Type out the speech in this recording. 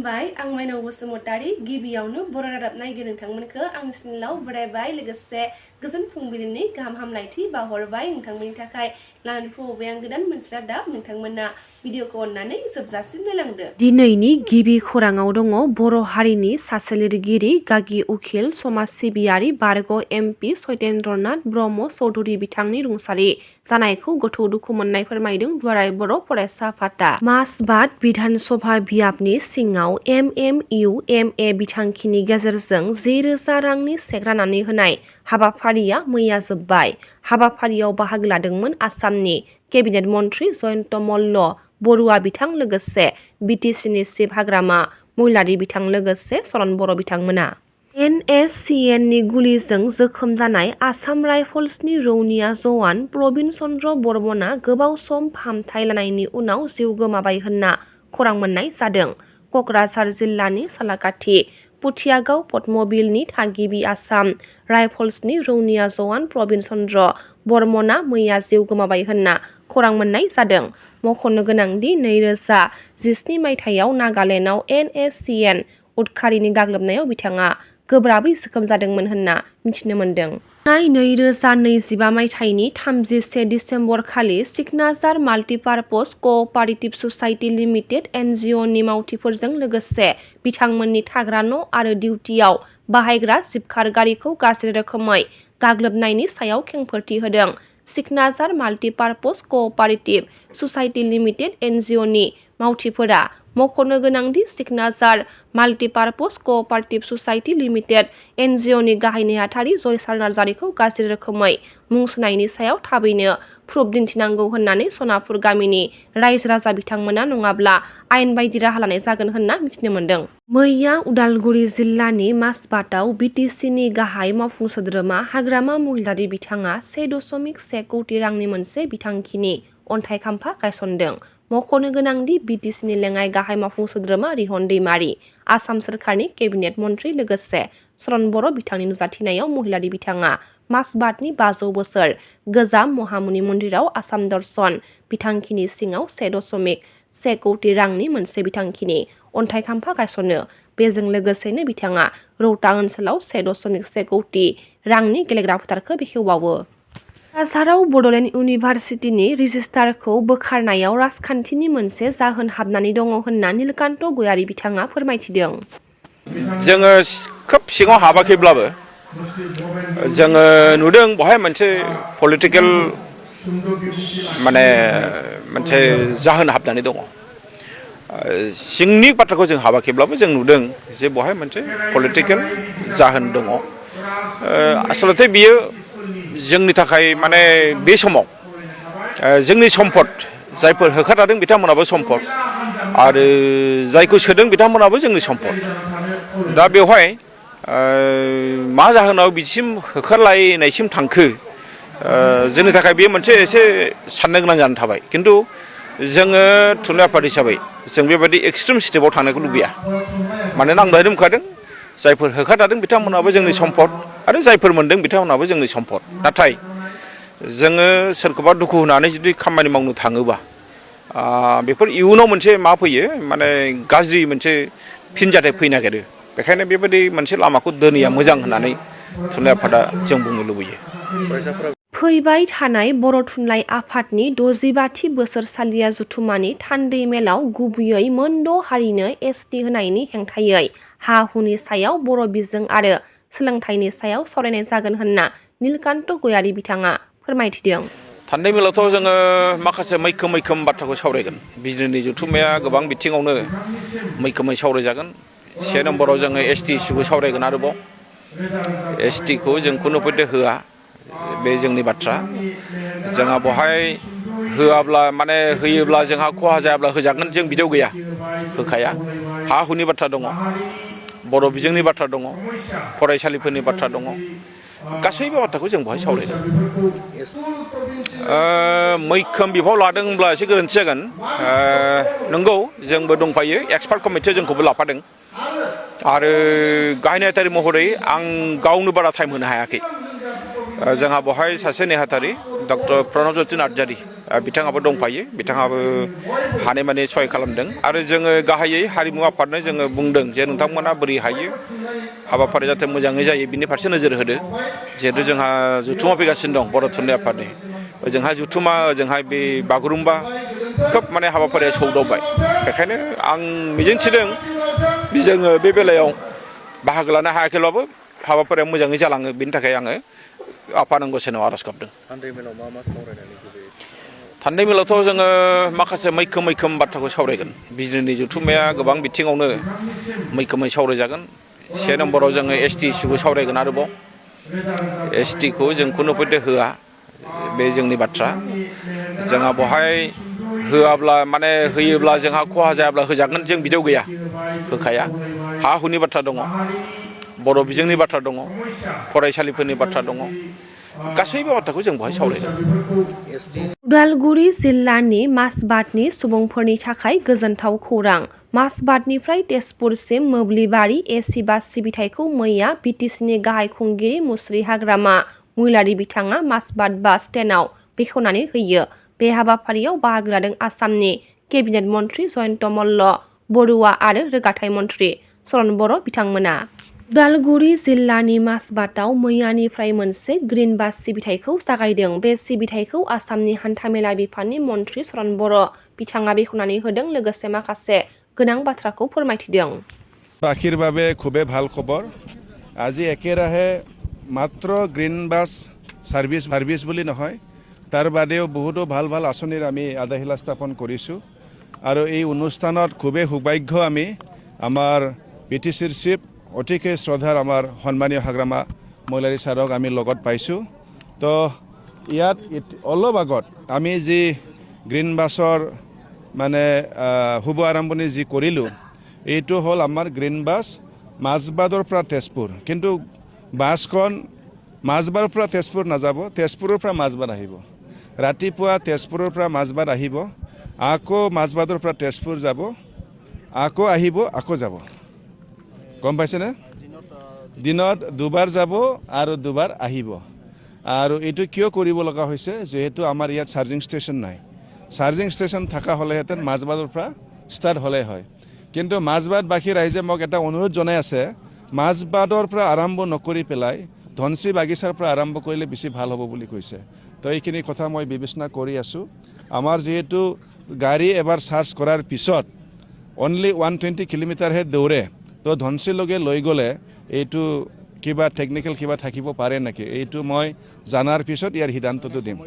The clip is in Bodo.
खुलुमबाय आं माइनाव बसुमतारी गिबियावनो बर' रादाब नायगिरि नोंथांमोनखौ आंनि चेनेलाव बरायबाय लोगोसे गोजोन फुंबिलिनि गाहाम हामलायथि बावहरबाय नोंथांमोननि थाखाय लानानै फैबाय आं गोदान मोनसे रादाब नोंथांमोना भिडिअखौ अननानै जोबजासिम नायलांदो। दिनैनि गिबि खौराङाव दङ बर' हारिनि सासे लिरगिरि गागि उखिल समाज सिबियारि बारग' एमपि सत्येन्द्रनाथ ब्रह्म चौधुरी बिथांनि रुंसारि जानायखौ गोथौ दुखु मोननाय फोरमायदों दुलाराय बर' फरायसा आफादा। मासबाद बिधान सभा बियाबनि सिङाव MMU MA बिथांखिनि गेजेरजों 10,000 रांनि चेक राननानै होनाय हाबाफारिया मैया जोब्बाय। हाबाफारियाव बाहागो लादोंमोन आसामनि केबिनेट मन्त्रि जयन्त मल्ल बरुवा बिथां लोगोसे BTCनि चिफ हाग्रामा महिलारि बिथां लोगोसे सरन बर' बिथांमोना। NSCNनि गुलिजों जोखोम जानाय आसाम राइफल्सनि रौनिया जवान प्रबिन चन्द्र बर्मनआ गोबाव सम फाहामथाय लानायनि उनाव जिउ गोमाबाय होनना खौरां मोननाय जादों। क'क्राझार जिल्लानि सालाकाथि पुथियागाव पद्मबिलनि थागिबि आसाम राइफल्सनि रौनिया जवान प्रबिन चन्द्र बर्मनआ मैया जिउ गोमाबाय होनना खौरां मोननाय जादों। मख'नो गोनांदि 2017 मायथाइयाव नागालेण्डआव NSCN उदखारिनि गाग्लोबनायाव बिथाङा गोब्राबै जोखोम जादोंमोन होनना मिथिनो मोन्दों। 2025 मायथाइनि 31 दिसेम्बर खालि सिकनाझार माल्टिपार्पज क'अपारेटिभ ससाइटि लिमिटेड NGOनि मावथिफोरजों लोगोसे बिथांमोननि थाग्रा न' आरो डिउटियाव बाहायग्रा जिपकार गारिखौ गाज्रि रोखोमै गाग्लोबनायनि सायाव खेंफोरथि होदों। सिकनाझार माल्टिपार्पज क'अपारेटिभ ससाइटि लिमिटेड NGOनि मावथिफोरा मख'नो गोनांदि सिकनाझार माल्टिपार्पज क'अपारेटिभ ससाइटि लिमिटेड NGOनि गाहाय नेहाथारि जयसार नार्जारिखौ गाज्रि रोखोमै मुं सुनायनि सायाव थाबैनो प्रुफ दिन्थिनांगौ होननानै सनापुर गामिनि रायजो राजा बिथांमोना नङाब्ला आयेन बायदि राहा लानाय जागोन होनना मिथिनो मोन्दों। मैया उदालगुरि जिल्लानि मासबादआव BTCनि गाहाय मावफुं सोद्रोमा हाग्रामा महिलारि बिथाङा 1.1 कौटि रांनि मोनसे बिथांखिनि अन्थाइ खाम्फा गायसनदों। मख'नो गोनांदि BTCनि लेङाइ गाहाय मावफुं सोद्रोमा रिहन दैमारि आसाम सोरखारनि केबिनेट मन्त्रि लोगोसे सरन बर' बिथांनि नुजाथिनायाव महिलारि बिथाङा मासबादनि 500 बोसोर गोजाम महामुनि मन्दिराव आसाम दर्शन बिथांखिनि सिङाव 1.1 कौटि रांनि मोनसे बिथांखिनि अन्थाइ खाम्फा गायसनो। बेजों लोगोसेनो बिथाङा रौता ओनसोलाव 1.1 कौटि रांनि गेलेग्रा फोथारखौ बेखेवबावो। क'क्राझाराव बड'लेण्ड इउनिभारसिटिनि रेजिस्ट्रारखौ बोखारनायाव राजखान्थिनि मोनसे जाहोन हाबनानै दङ होनना नीलकान्त गयारी बिथाङा फोरमायथिदों। जोङो खोब सिङाव हाबाखैब्लाबो जोङो नुदों बहाय मोनसे पलिटिकेल मोनसे जाहोन हाबनानै दङ। सिंनि बाथ्राखौ जों हाबाखैब्लाबो जों नुदों जे बहाय मोनसे पलिटिकेल जाहोन दङ। आसलते बियो जोंनि थाखाय बे समाव जोंनि सम्पद जायफोर होखारदों बिथांमोनाबो सम्पद आरो जायखौ सोदों बिथांमोनाबो जोंनि सम्पद। दा बेवहाय मा जाहोनाव बिसिम होखारलायनायसिम थांखो जोंनि थाखाय बेयो मोनसे एसे साननो गोनां जानानै थाबाय। खिन्थु जोङो थुनलाइ आफाद हिसाबै जों बेबायदि एक्सट्रिम स्टेपाव थांनायखौ लुबैया। मानोना आं दहायनो बुंखादों जायफोर होखारदों बिथांमोनाबो जोंनि सम्पद आरो जायफोर मोनदों बिथांमोनाबो जोंनि सम्पद। नाथाय जोङो सोरखौबा दुखु होनानै जुदि खामानि मावनो थाङोबा बेफोर इयुनाव मोनसे मा फैयो गाज्रि मोनसे फिनजाथाय फैनो नागिरो। बेखायनो बेबायदि मोनसे लामाखौ दोनैया मोजां होननानै थुनलाइ आफादा जों बुंनो लुबैयो। फैबाय थानाय बर' थुनलाइ आफादनि 65थि बोसोरसालिया जथुम्मानि थान्दै मेलाव गुबैयै मोनद' हारिनो ST होनायनि हेंथायै हा-हुनि सायाव बर' बिजों आरो सोलोंथाइनि सायाव सावरायनाय जागोन होनना नीलकान्त गयारी बिथाङा फोरमायथिदों। थान्दै मेलावथ' जोङो माखासे मैखोम बाथ्राखौ सावरायगोन। बिजिरनि जथुम्माया गोबां बिथिङावनो मैखोमै सावरायजागोन। 1 नम्बराव जोङो ST इस्युखौ सावरायगोन। आरोबाव STखौ जों खुनु पयते होआ बे जोंनि बाथ्रा। जोंहा बहाय होआब्ला होयोब्ला जोंहा खहा जायाब्ला होजागोन जों बिदियाव गैया, होखाया। हा-हुनि बाथ्रा दङ, बर' बिजोंनि बाथ्रा दङ, फरायसालिफोरनि बाथ्रा दङ। गासैबो बाथ्राखौ जों बहाय सावरायगोन। मैखोम बिफाव लादोंब्ला एसे गोरोन्थि जागोन। नंगौ जोंबो दंफायो, एक्सपार्ट कमिटियाव जोंखौबो लाफादों। आरो गाहाय नेहाथारि महरै आं गावनो बारा टाइम होनो हायाखै। जोंहा बहाय सासे नेहाथारि डक्टर प्रणबज्योति नार्जारि बिथाङाबो दंफायो बिथाङाबो हानायमानि सहाय खालामदों आरो जोङो गाहायै हारिमु आफादनो जोङो बुंदों जे नोंथांमोना बोरै हायो हाबाफारि जाहाथे मोजाङै जायो बिनि फारसे नोजोर होदो जिहेतु जोंहा जथुमा फैगासिनो दं बर' थुनलाइ आफादनि ओजोंहाय जथुमा ओजोंहाय बे बागुरुम्बा खोब माने हाबाफारिया सौदावबाय बेखायनो आं मिजिंथिदों जोङो बे बेलायाव बाहागो लानो हायाखैब्लाबो हाबाफारिया मोजाङै जालाङो बेनि थाखाय आङो आफा गसाइनाव आर'ज गाबदों। थान्दै मेलावथ' जोङो माखासे मैखोम बाथ्राखौ सावरायगोन बिजिरनि जथुम्माया गोबां बिथिङावनो मैखोमै सावरायजागोन 1 नम्बराव जोङो ST इस्युखौ सावरायगोन आरोबाव STखौ जों खुनु पयथे होआ बे जोंनि बाथ्रा जोंहा बहाय होआब्ला माने होयोब्ला जोंहा खहा जायाब्ला होजागोन जों बिदियाव गैया होखाया हा हुनि बाथ्रा दङ बर' बिजोंनि बाथ्रा दङ फरायसालिफोरनि बाथ्रा दङ गासैबो बाथ्राखौ जों बहाय सावरायगोन। उदालगुरि जिल्लानि मासबादनि सुबुंफोरनि थाखाय गोजोनथाव खौरां मासबादनिफ्राय तेजपुरसिम मोब्लिबारि AC बास सिबिथायखौ मैया BTCनि गाहाय खुंगिरि मुस्रि हाग्रामा महिलारि बिथाङा मासबाद बास स्टेन्डआव बेखेवनानै होयो। बे हाबाफारियाव बाहागो लादों आसामनि केबिनेट मन्त्रि जयन्त मल्ल बरुवा आरो रोगाथाइ मन्त्रि चरण बर' बिथांमोना। उदालगुरि जिल्लानि मासबादआव मैयानिफ्राय मोनसे ग्रिन बास सिबिथायखौ जागायदों। बे सिबिथायखौ आसामनि हान्थामेला बिफाननि मन्त्रि चरण बर' बिथाङा बेखेवनानै होदों लोगोसे माखासे गोनां बाथ्राखौ फोरमायथिदों। বাসীৰভাৱে খুবেই ভাল খবৰ আজি একেৰাহে মাত্ৰ গ্ৰীণ বাছ সাৰ্ভিস বুলি নহয় তাৰ বাদেও বহুতো ভাল আঁচনিৰ আমি আধাৰশিলা স্থাপন কৰিছোঁ আৰু এই অনুষ্ঠানত খুবেই সৌভাগ্য আমি আমাৰ BTCৰ চিফ অতিকে শ্ৰদ্ধাৰ আমাৰ সন্মানীয় হাগ্ৰামা মহিলাৰী ছাৰক আমি লগত পাইছোঁ। তো ইয়াত অলপ আগত আমি যি গ্ৰীণ বাছৰ মানে শুভ আৰম্ভণি যি কৰিলোঁ এইটো হ'ল আমাৰ গ্ৰীণ বাছ মাজবাদৰ পৰা তেজপুৰ কিন্তু বাছখন মাজবাদৰ পৰা তেজপুৰ নাযাব তেজপুৰৰ পৰা মাজবাদ আহিব ৰাতিপুৱা তেজপুৰৰ পৰা মাজবাদ আহিব আকৌ মাজবাদৰ পৰা তেজপুৰ যাব আকৌ আহিব আকৌ যাব গম পাইছেনে দিনত দুবাৰ যাব আৰু দুবাৰ আহিব আৰু এইটো কিয় কৰিব লগা হৈছে যেহেতু আমাৰ ইয়াত চাৰ্জিং ষ্টেচন নাই চাৰ্জিং ষ্টেচন থকা হ'লেহেঁতেন মাজবাদৰ পৰা ষ্টাৰ্ট হ'লে হয় কিন্তু মাজবাদবাসী ৰাইজে মোক এটা অনুৰোধ জনাই আছে মাজবাদৰ পৰা আৰম্ভ নকৰি পেলাই ধনশ্ৰী বাগিচাৰ পৰা আৰম্ভ কৰিলে বেছি ভাল হ'ব বুলি কৈছে তো এইখিনি কথা মই বিবেচনা কৰি আছোঁ আমাৰ যেহেতু গাড়ী এবাৰ চাৰ্জ কৰাৰ পিছত অনলি 120 কিলোমিটাৰহে দৌৰে তো ধনশ্ৰীলৈকে লৈ গ'লে এইটো কিবা টেকনিকেল কিবা থাকিব পাৰে নেকি এইটো মই জানাৰ পিছত ইয়াৰ সিদ্ধান্তটো দিম।